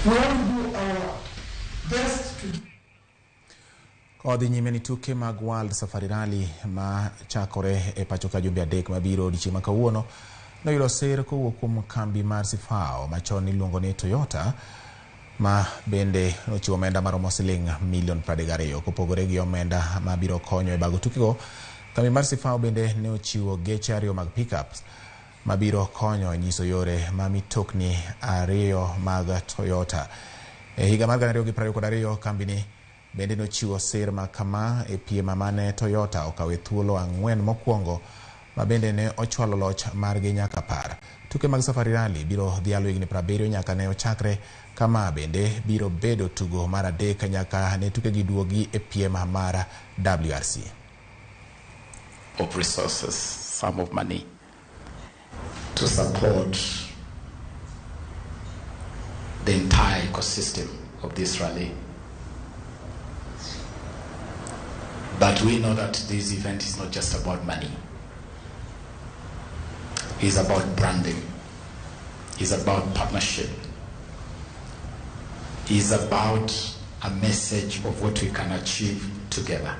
We want to do our best to Kodhi nyime ni tuke mag World Safari Rally ma chakore e pacho ka jumbe 3 mabiro odiechieng' ma kawuono noyudo sir kowuok kuom kambi mar Sifao machon iluongo ni Toyota ma bende nochiwo omenda maromo siling milion 32. Kopogore gi omenda mabiro konyo e bago tukego, kambi mar Sifao bende ne ochiwo geche 2 mag pickups mabiro konyo e nyiso yore ma mitokni 2 mag Toyota. E higa mar 2022, kambini bende nochiwo sir ma kama e piem mane Toyota okawe thuolo 4 mokwongo ma bende ne ochwalo loch margi nyaka 10. Tuke mag Safari Rally biro dhialo higni 70 nyaka ne ochakre, kama bende biro bedo tugo mar 3 nyaka ne tukegi duogi e piem mar WRC. Of resources, some of money, to support the entire ecosystem of this rally. But we know that this event is not just about money. It's about branding. It's about partnership. It's about a message of what we can achieve together.